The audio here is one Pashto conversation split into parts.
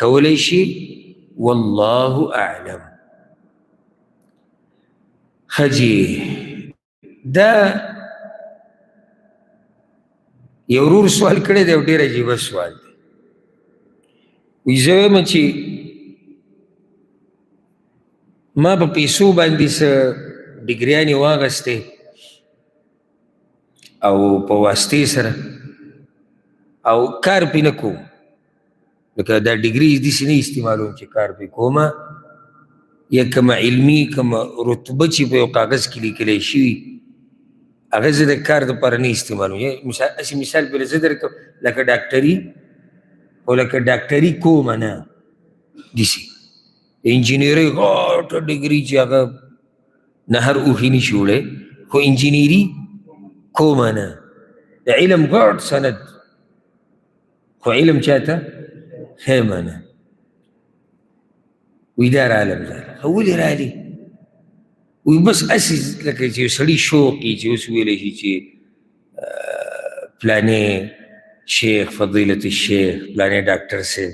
کولی شي. والله اعلم. ښه جي، دا یو ورور سوال کړی دی او ډېر عجیبه سوال دی. وایي زه وایم چې ما په پیسو باندې څه ډګریانې واغستې او په واسطې سره، او کار پې نه کوم، لکه دا ډګري داسې نه استعمالوم چې کار پې کومه، یا کومه علمي کومه رتبه چې په یو کاغذ کې لیکلی شوي هغه زه د کار دپاره نه استعمالوم. هسې مثال پرې زه درکړم، لکه ډاکټري، خو لکه ډاکټري کومه نه، داسې انجینرۍ غټه ډګري چې هغه نهر اوښي نه شي وړی، خو انجینري کومه نه، د علم غټ سند، خو علم چاته ښیمه نه. وایي دا رالم زه، خو ولې رالي؟ وایي بس هسې لکه چې یو سړي شوق وي چې اوس ویلی شي چې پلانې شیخ، فضیلت الشیخ، پلانې ډاکټر صاحب،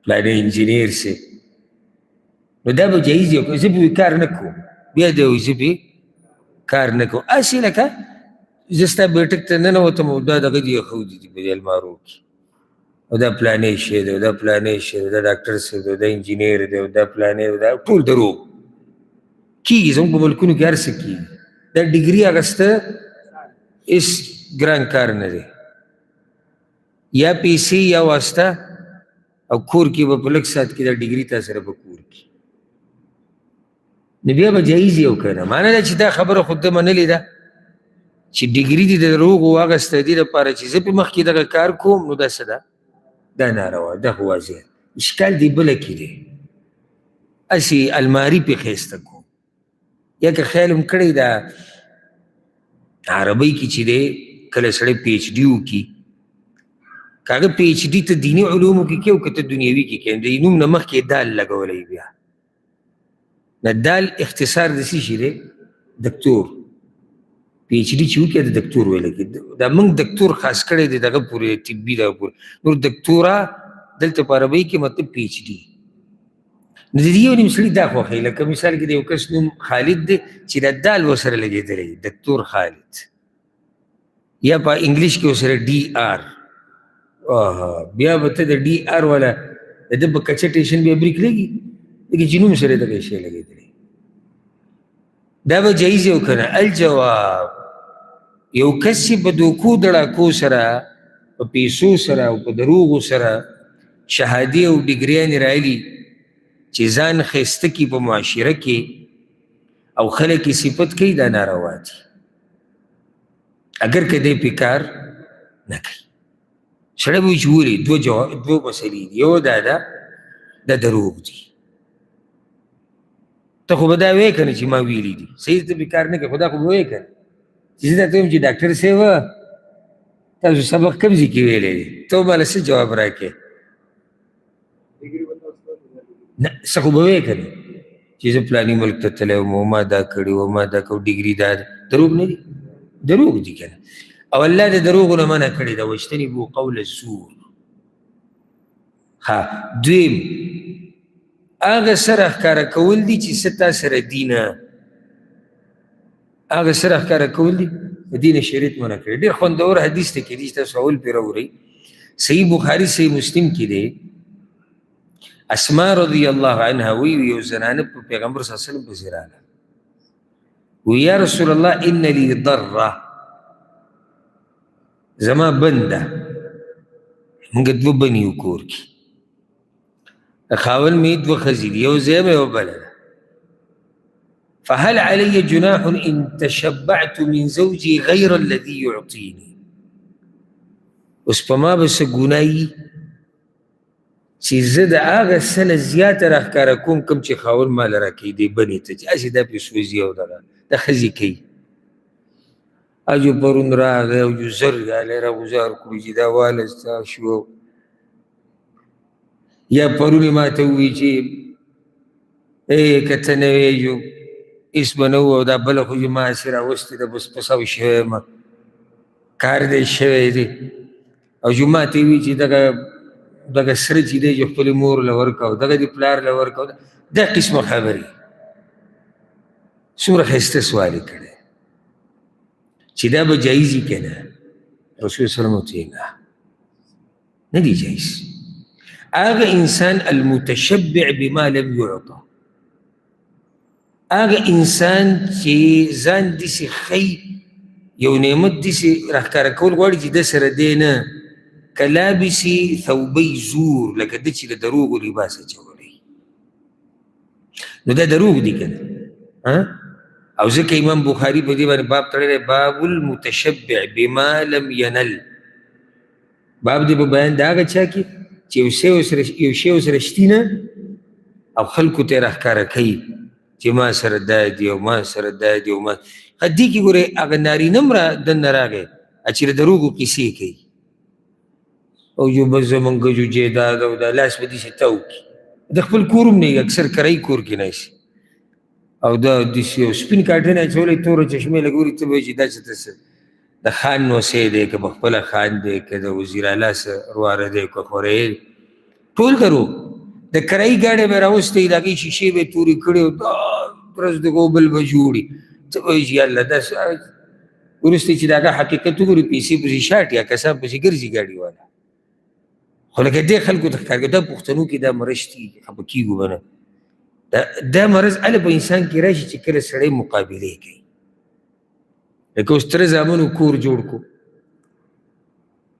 پلانې انجینر صاحب، نو دا به جایز وي. زه پرې کار نه کوم، بیا دی وایي زه پرې کار نه کوم، هسې لکه زه ستا بیټک ته ننوتم او دا دغه دي ښودي دي په دې المارو کې، او دا پلانې شی دی، او دا پلانې شی دی، دا ډاکټر صاحب دی، دا انجینر دی، او دا پلانې دی، دا ټول دروغ کېږي. زموږ په ملکونو کې هر څه کېږي. دا ډګري اخیسته هېڅ ګران کار نه دی، یا پیسې یا واسطه، او کور کې به په لږ ساعت کې دا ډګري تا سره په کور کې، نو بیا به جایز یې او که نه؟ معنا دا چې دا خبره خو ده منلې ده چې ډګري دې د دروغو واخیسته دې دپاره چې زه په مخکې دغه کار کوم، نو دا څه ده؟ دا ناروا ده، خو واضح اشکال دې بله کې دی. هسې الماري پې ښایسته کوم، یا که خیال هم کړی دا عربۍ کې چې دی کله سړی پی ایچ ډي وکړي، که هغه پی ایچ ډي ته دیني علومو کې کوي او که ته دنیوي کې کوي، د نوم نه مخکې دال لګولی، بیا د دال اختصار د څه شي دی؟ دکتور. پی ایچ ډي چې وکړي د دکتور ویل کېږي. دا موږ دکتور خاص کړی دی دغه پورې، طبي دغه پورې، نور دکتورا دلته په عربۍ کې مطلب پی ایچ ډي. نو د دې یو نیم سړي دا خوښوي، لکه مثال کې د یو کس نوم خالد دی چې دا دال ورسره لګېدلی، دکتور خالد، یا په انګلیش کې ورسره ډي آر، بیا به ته د ډي آر والا د ده په کچه ټیشن بیا بریک لګي، ځکه چې نوم سره دغه شی لګېدلی. دا به جایز او که نه؟ الجواب، یو کس چې په دوکو دړاکو سره، په پیسو سره او په دروغو سره شهادې او ډګریانې راغلي چې ځان ښایسته کړي په معاشره کې او خلک یې صفت کوي، دا ناروا دي، اګر که دی پې کار نه کوي. سړی به وایي چې ولې؟ دوه جواب، دوه مسلې دي. یو دا ده دا دروغ دي، ته خو به دا وایې که نه چې ما ویلي دي، صحیح ته پې کار نه کوې، خو دا خو به وایې که نه چې زه درته وایم چې ډاکټر صاحب تاسو سبق کوم ځای کې ویلی دی، ته به ماله څه جواب راکړې؟ نه، څه خو به وایې که نه چې زه پلاني ملک ته تللی وم او ما دا کړي وو، ما دا کړي، ډګري دا ده. دروغ نه دي؟ دروغ دي که نه؟ او الله د دروغو نه منع کړې ده، واجتنبوا قول الزور. ها، دویم هغه سره ښکاره کول دي چې څه تا سره دي نه، هغه سره ښکاره کول دي، د دین شریعت منع کړی. ډېر خوندور حدیث دی، کېدای شي تاسو اول پرې راوړئ، صحیح بخاري صحیح مسلم کې دی. اسما رضی الله عنها وایي یو زنانه په پیغمبر صلی الله علیه وسلم پسې راغله، وایي یا رسول الله ان لي ضره، زما بنده، موږ دوه بني یو کور کې، خاوند مې دوه ښځې دي، یو زه یم یوه بله ده. فهل علي جناح إن تشبعت من زوجي غير الذي يعطيني؟ اوس په ما به څه ګناه وي چې زه د هغه څه نه زیاته راښکاره کوم کوم چې خاوند ما له راکوي دې بنې ته، چې هسې دا پرې سوځي او دغه د ښځې کوي. اجو پرون راغی او جو زر ډالره راګوزار کړو چې دا واله ستا شو، یا پرون یې ما ته وویل چې ای که ته نه وې جو هېڅ به نه وو، او دا بله خو چې ما هسې راوستې ده، بس پساو شوی یم، کار دی شوی دی. او جو ما ته وویل چې دغه دغه سره چې دی چې خپلې مور له ورکاو، دغه دې پلار له ورکاو، دا قسمه خبرې. څومره ښایسته سوال یې کړی چې دا به جایز وي که نه؟ رسول صلی الله علیه وسلم ورته ویل نه، نه دی جایز. هغه انسان المتشبع بما لم يعطى، هغه انسان چې ځان داسې ښیي، یو نعمت داسې راښکاره کول غواړي چې ده سره دی نه، که لابسي ثوبی زور، لکه ده چې د دروغو لباس اچولی، نو دا دروغ دي که نه؟ او ځکه امام بخاري په دې باندې باب تړلی، باب المتشبع بما لم ینل. باب دې په بیان د هغه چا کې چې یو شی ورسره شتي نه او خلکو ته یې راښکاره کوي چې ما سره دا دي او ما سره دا دي او ما ښه. دې کې ګورې هغه نارینه هم را دننه راغی چې د دروغو قیصې کوي، او یو بس زمونږ جو جایداد او دا لاس به داسې تاو کړي، د خپل کور هم نه وي، اکثر کرایي کور کې ناست، او دا داسې یو سپین کاټن اچولی، توره چشمې لګولي، ته به وایې چې دا څه ته څه د خان نوسی دی، که په خپله خان دی، که د وزیر اعلی څه ورواره دی، که خورې ټول دروغ. د کرایي ګاډی به یې راوستی، د هغې شیشې به یې تورې کړې او دا ورځ دغه بل به جوړي، ته به وایې چې یاالله دا څه. وروسته چې د هغه حقیقت وګوري، پیسې پسې شاټي، کسان پسې ګرځي ګاډي والا. خو لکه دې خلکو ته ښکار کوي، دا پښتنو کې دا مرض شتي، خفه کېږو به نه. دا مرض هله په انسان کې راشي چې کله سړی مقابلې کوي. لکه اوس تره زامنو کور جوړ کړو،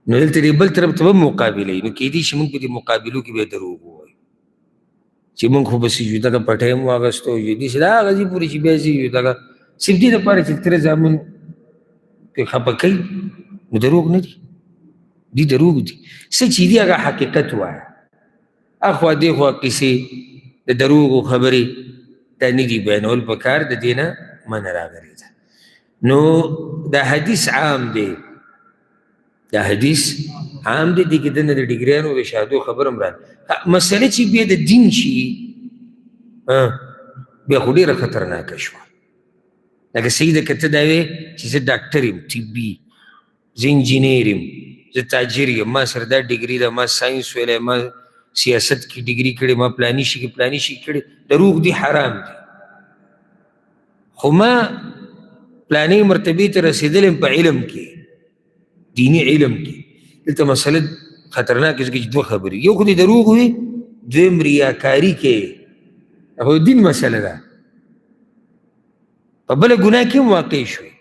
نو دلته دې بل طرف ته به مقابله وي، نو کېدای شي موږ په دې مقابلو کې بیا دروغ ووایو چې موږ خو بس یو دغه پټی هم واغستو، یو داسې د هغه ځای پورې چې بیا ځي یو دغه صرف دې دپاره چې تره زامن پرې خفه کوي، نو دروغ نه دي، دي دروغ دي. څه چې دي هغه حقیقت وایه، اخوا دې خوا قصې د دروغو خبرې دا نه دي بیانول پکار، د دې نه منع راغلې ده. نو دا حدیث عام دی، دا حدیث عام دی، دې کې دننه د ډګریانو د شهادو خبره هم راغله. مسله چې بیا د دین شي، بیا خو ډېره خطرناکه شوه. لکه صحیح ده که ته دا وې چې زه ډاکټر یم، طبي، زه انجینیر یم، زه تاجر یم، ما سره دا ډګري ده، ما ساینس ویلی، ما سیاست کې ډګري کړې، ما پلاني شي کې پلاني شي کړې، دروغ دي، حرام دي، خو ما پلانې مرتبې ته رسېدلی یم په علم کې، دیني علم کې. دلته مسله خطرناکه ځکه چې دوه خبرې، یو خو دې دروغ وي، دویم ریاکاري کوي، خو دین مسله ده، په بله ګناه کې هم واقع شوې.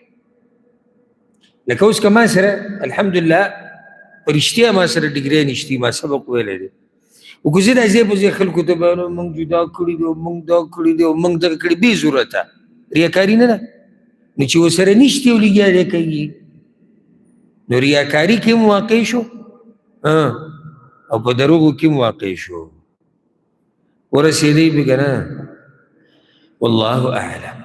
لکه اوس که ما سره الحمدلله په رښتیا ما سره ډګرۍ نشتي، ما سبق ویلی دی، او که زه دا ځای په ځای خلکو ته بیانوم موږ جدا کړي دي، موږ دا کړي دي، موږ دغه کړي، بې ضرورته ریاکاري نه ده. نو چې ورسره نشتي او لګیا دی کوي، نو ریاکاري کې هم واقع شو او په دروغو کې هم واقع شو، ورسېدی به که نه؟ والله اعلم.